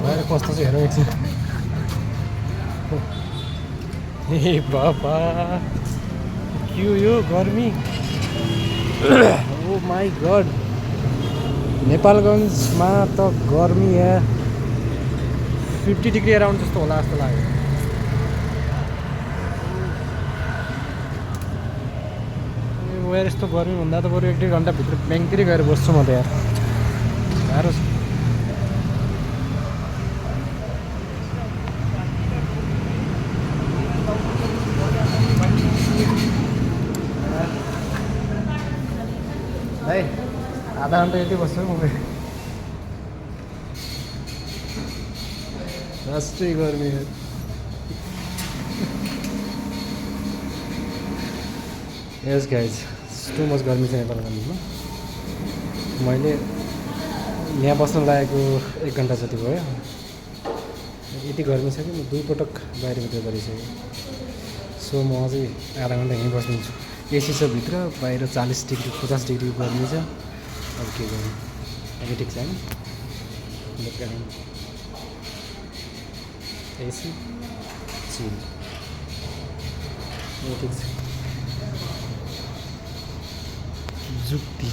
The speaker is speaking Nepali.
बाहिर कस्तो छ हेरौँ एकछिन ए बाबा के हो यो गर्मी ओ माई गड नेपालगञ्जमा त गर्मी यहाँ 50 डिग्री अराउन्ड जस्तो होला जस्तो लाग्यो यार यस्तो गर्मी भन्दा त बरु 1-2 घन्टाभित्र ब्याङ्कतिरै गएर बस्छु म त यार गाह्रो छ है आधा घन्टा यति बस्छु म राष्ट्रै गर्मी यस गाइज टु मच गर्मी छ नेपालगञ्जमा मैले यहाँ बस्न लागेको 1 घन्टा जति भयो यति गर्मी छ कि म 2 पटक बाहिरभित्र गरिसकेँ सो म अझै आधा घन्टा यहीँ बस्दिन्छु एसी छ भित्र बाहिर 40 डिग्री 50 डिग्री गर्मी छ अब के गर्नु अहिले ठिक छ होइन एसी चिल ठिक छ जुक्ति